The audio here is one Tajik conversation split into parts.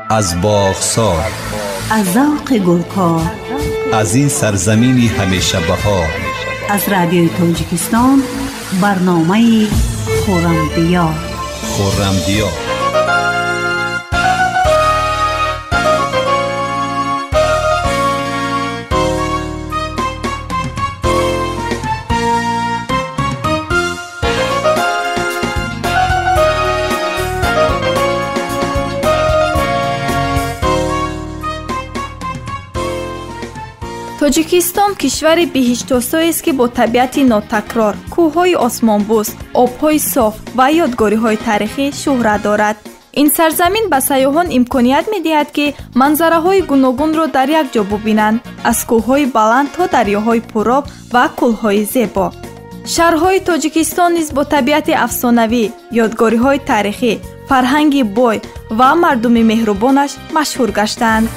Аз боғсор, аз завқи гулкор, аз ин сарзамини ҳамеша баҳор, аз радиои Тоҷикистон барномаи Хуррамдиёр. Хуррамдиёр. Тоҷикистон кишвари биҳиштосоест, ки бо табиати нотакрор, кӯҳҳои осмонбӯс, обҳои соф ва ёдгориҳои таърихӣ шӯҳрат дорад. Ин сарзамин ба сайёҳон имконият медиҳад, ки манзараҳои гуногунро дар як ҷо бубинанд, аз кӯҳҳои баланд то дарёҳои пуроб ва кӯлҳои зебо. Шаҳрҳои Тоҷикистон низ бо табиати афсонавӣ, ёдгориҳои таърихӣ, фарҳанги бой ва мардуми меҳрубонаш машҳур гаштаанд.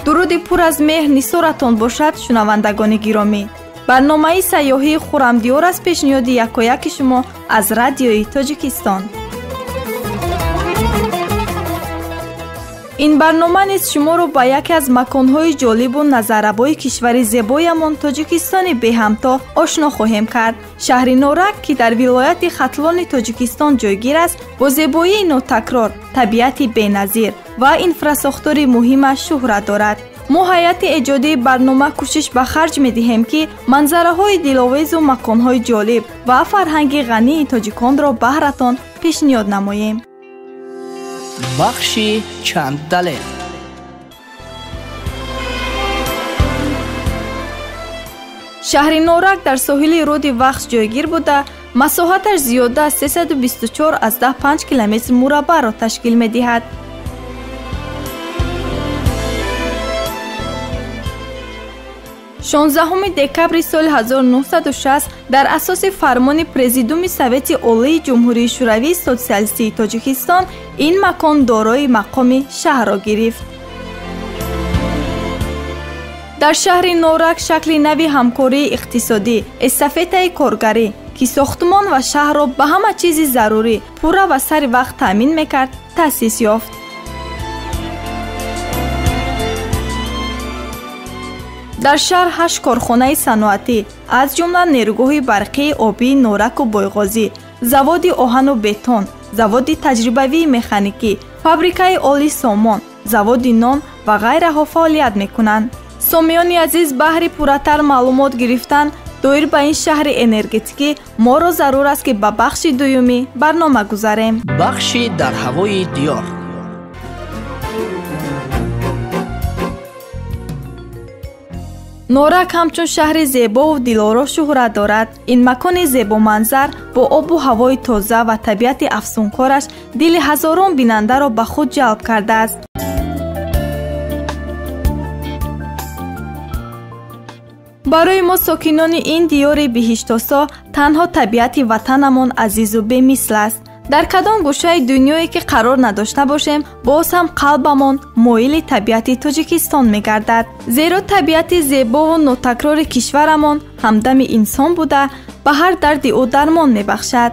Дуруди пур аз меҳр нисоратон бошад, шунавандагони гиромӣ. Барномаи сайёҳии Хуррамдиёр аз пешниҳоди якояки шумо аз радиои Тоҷикистон. Ин барнома низ шуморо ба яке аз маконҳои ҷолибу назаррабои кишвари зебоямон Тоҷикистони беҳамто ошно хоҳем кард. Шаҳри Норак, ки дар вилояти Хатлони Тоҷикистон ҷойгир аст, бо зебоии нотакрор, табиати беназир ва инфрасохтори муҳимаш шӯҳрат дорад. Мо ҳайати эҷодии барнома кӯшиш ба харҷ медиҳем, ки манзараҳои диловезу маконҳои ҷолиб ва фарҳанги ғании тоҷиконро баҳратон пешниҳод намоем. Бахши чанддалел. Шаҳри Норак дар соҳили руди Вахш ҷойгир буда, масоҳаташ зиёда аз 324,5 километр мураббаъро ташкил медиҳад. 16 декабри соли 1960 дар асоси фармони Президиуми Совети Олии Ҷумҳурии Шӯравии Социалистии Тоҷикистон ин макон дорои мақоми шаҳрро гирифт. Дар шаҳри Норак шакли нави ҳамкории иқтисодӣ, эстафетаи коргарӣ, ки сохтмон ва шаҳрро ба ҳама чизи зарурӣ пурра ва сари вақт таъмин мекард, таъсис ёфт. Дар шаҳр 8 корхонаи саноатӣ, аз ҷумла нерӯгоҳи барқии обии Нораку Бойғозӣ, заводи оҳану бетон, заводи таҷрибавии механикӣ, фабрикаи оли сомон, заводи нон ва ғайраҳо фаъолият мекунанд. Сомиёни азиз, баҳри пурратар маълумот гирифтан доир ба ин шаҳри энергетикӣ моро зарур аст, ки ба бахши дуюми барнома гузарем. Бахши дар ҳавои диёр. Норак ҳамчун шаҳри зебову дилоро шӯҳрат дорад. Ин макони зебоманзар бо обу ҳавои тоза ва табиати афсункораш дили ҳазорон бинандаро ба худ ҷалб кардааст. Барои мо сокинони ин диёри биҳиштосо танҳо табиати ватанамон азизу бемисл аст. Дар кадом гӯшаи дунёе ки қарор надошта бошем, боз ҳам қалбамон моили табиати Тоҷикистон мегардад. Зеро табиати зебову нотакрори кишварамон ҳамдами инсон буда, ба ҳар дарди ӯ дармон мебахшад.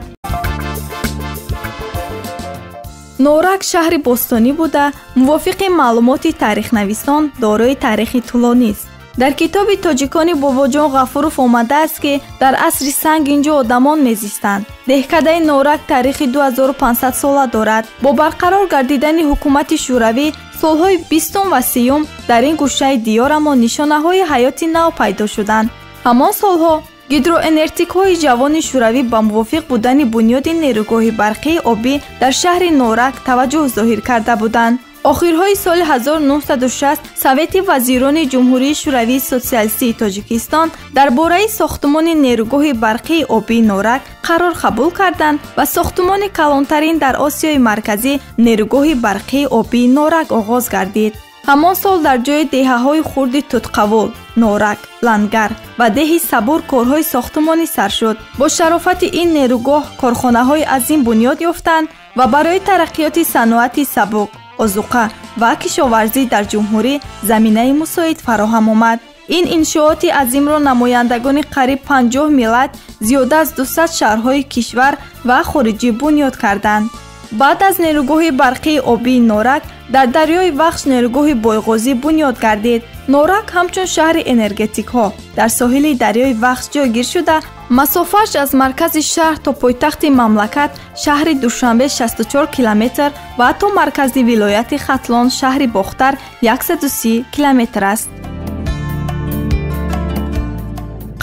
Норак шаҳри бостонӣ буда, мувофиқи маълумоти таърихнависон дорои таърихи тӯлонист. Дар китоби тоҷикони Бобоҷон Ғафуров омадааст, ки дар асри санг инҷо одамон мезистанд. Деҳкадаи Норак таърихи 2500 сола дорад. Бо барқарор гардидани ҳукумати Шӯравӣ солҳои 20 ва 30 дар ин гӯшаи диёрамон нишонаҳои ҳаёти нав пайдо шуданд. Ҳамон солҳо гидроэнергетикҳои ҷавони Шӯравӣ ба мувофиқ будани бунёди нерӯгоҳи барқии обӣ дар шаҳри Норак таваҷҷӯҳ зоҳир карда буданд. Охирҳои соли 1960 Совети вазирони Ҷумҳурии Шӯравии Социалистии Тоҷикистон дар бораи сохтмони нерӯгоҳи барқии обии Норак қарор қабул карданд ва сохтмони калонтарин дар Осиёи Марказӣ нерӯгоҳи барқии обии Норак оғоз гардид. Ҳамон сол дар ҷои деҳаҳои хурди Тутқавул, Норак, Лангар ва деҳи Сабур корҳои сохтмонӣ сар шуд. Бо шарофати ин нерӯгоҳ корхонаҳои азим бунёд ёфтанд ва барои тараққиёти саноати сабук, озуқа ва кишоварзӣ дар ҷумҳурӣ заминаи мусоид фароҳам омад. Ин иншооти азимро намояндагони қариб 50 миллат, зиёда аз 200 шаҳрҳои кишвар ва хориҷӣ бунёд карданд. Баъд аз нерӯгоҳи барқии обии Норак дар дарёи Вахш нерӯгоҳи Бойғозӣ бунёд гардид. Норак ҳамчун шаҳри энергетикҳо дар соҳили дарёи Вахш ҷойгир шуда, масофааш аз маркази шаҳр то пойтахти мамлакат шаҳри Душанбе 64 километр ва то маркази вилояти Хатлон шаҳри Бохтар 130 километр аст.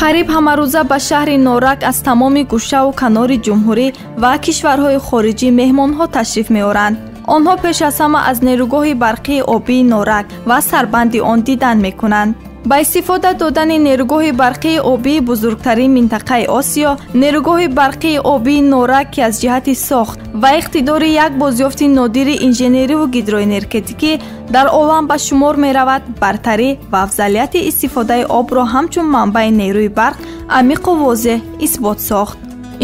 Қариб ҳамарӯза ба шаҳри Норак аз тамоми гӯшаву канори ҷумҳурӣ ва кишварҳои хориҷӣ меҳмонҳо ташриф меоранд. Онҳо пеш аз ҳама аз нерӯгоҳи барқии обии Норак ва сарбанди он дидан мекунанд. Ба истифода додани нерӯгоҳи барқии обии бузургтарин минтақаи Осиё, нерӯгоҳи барқии обии Норак, ки аз ҷиҳати сохт ва иқтидори як бозёфти нодири инженериву гидроэнергетикӣ дар олам ба шумор меравад, бартарӣ ва афзалияти истифодаи обро ҳамчун манбаи нерӯи барқ амиқу возеҳ исбот сохт.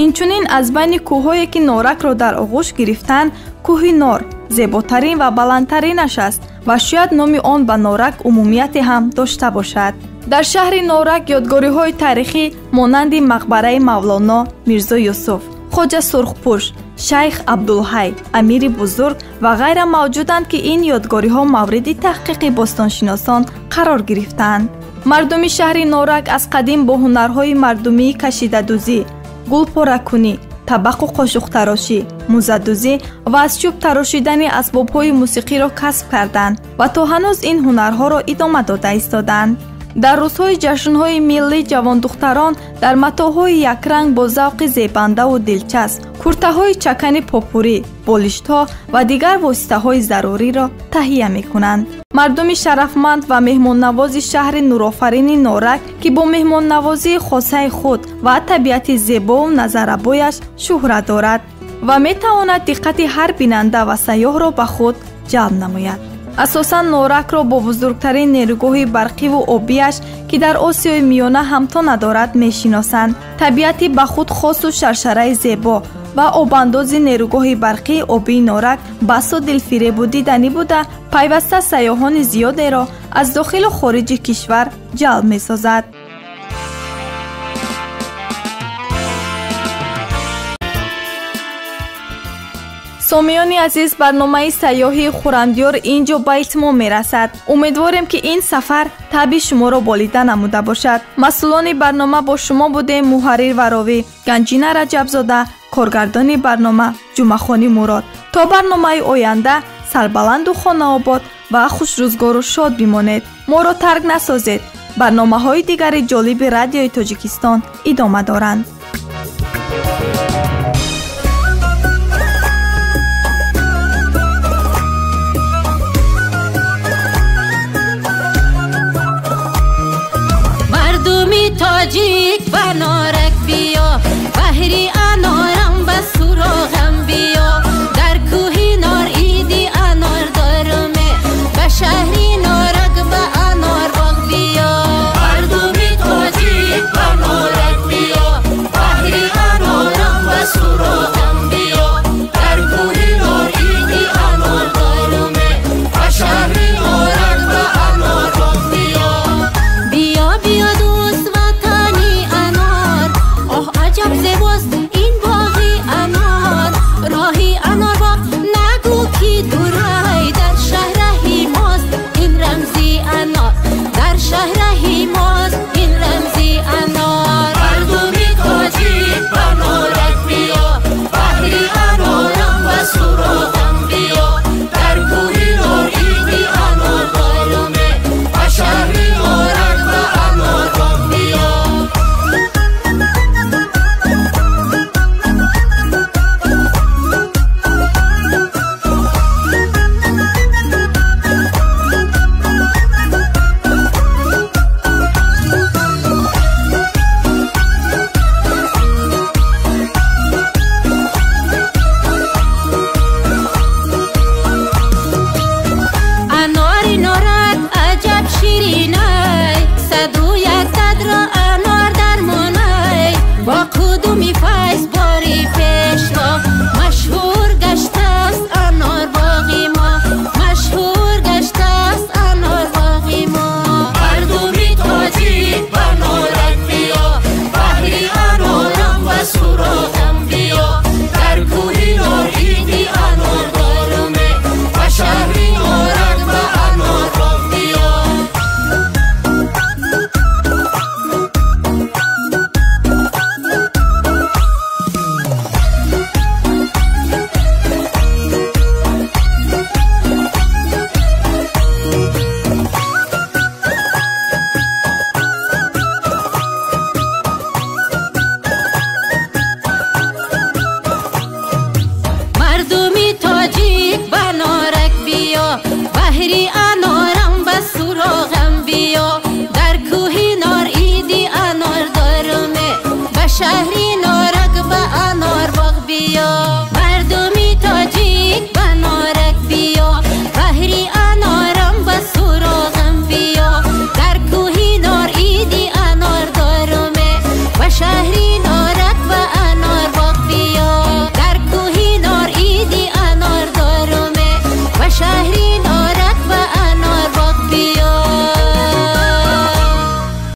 Инчунин аз байни кӯҳҳое, ки Норакро дар оғӯш гирифтанд, кӯҳи Нор зеботарин ва баландтаринаш аст ва шояд номи он ба Норак умумияте ҳам дошта бошад. Дар шаҳри Норак ёдгориҳои таърихӣ монанди мақбараи Мавлоно Мирзо Юсуф, Хоҷа Сурхпӯш, Шайх Абдулҳай, Амири Бузург ва ғайра мавҷуданд, ки ин ёдгориҳо мавриди таҳқиқи бостоншиносон қарор гирифтаанд. Мардуми шаҳри Норак аз қадим бо ҳунарҳои мардумии кашидадӯзӣ, гулпоракунӣ, табақу қошуқтарошӣ, музадӯзӣ ва аз чӯб тарошидани асбобҳои мусиқиро касб карданд ва то ҳанӯз ин ҳунарҳоро идома дода истоданд. Дар рӯзҳои ҷашнҳои миллӣ ҷавондухтарон дар матоъҳои якранг бо завқи зебандаву дилчасп, куртаҳои чакани попурӣ, болиштҳо ва дигар воситаҳои заруриро таҳия мекунанд. Мардуми шарафманд ва меҳмоннавози шаҳри нурофарини Норак, ки бо меҳмоннавозии хосаи худ ва табиати зебову назаррабояш шӯҳрат дорад ва метавонад диққати ҳар бинанда ва сайёҳро ба худ ҷалб намояд. Асосан Норакро бо бузургтарин нерӯгоҳи барқиву обияш, ки дар Осиёи Миёна ҳамто надорад, мешиносанд. Табиати ба худ хосу шаршараи зебо ва обандози нерӯгоҳи барқии обии Норак басо дилфиребу диданӣ буда, пайваста сайёҳони зиёдеро аз дохилу хориҷи кишвар ҷалб месозад. Сомиёни азиз, барномаи сайёҳии Хуррамдиёр ин ҷо ба итмом мерасад. Умедворем, ки ин сафар таъби шуморо болида намуда бошад. Масъулони барнома бо шумо будем муҳаррир ва ровӣ Ганҷина Раҷабзода, коргардони барнома Ҷумъахони Мурод. То барномаи оянда сарбаланду хонаобод ва хушрӯзгору шод бимонед. Моро тарк насозед. Барномаҳои дигари ҷолиби Радиои Тоҷикистон идома доранд.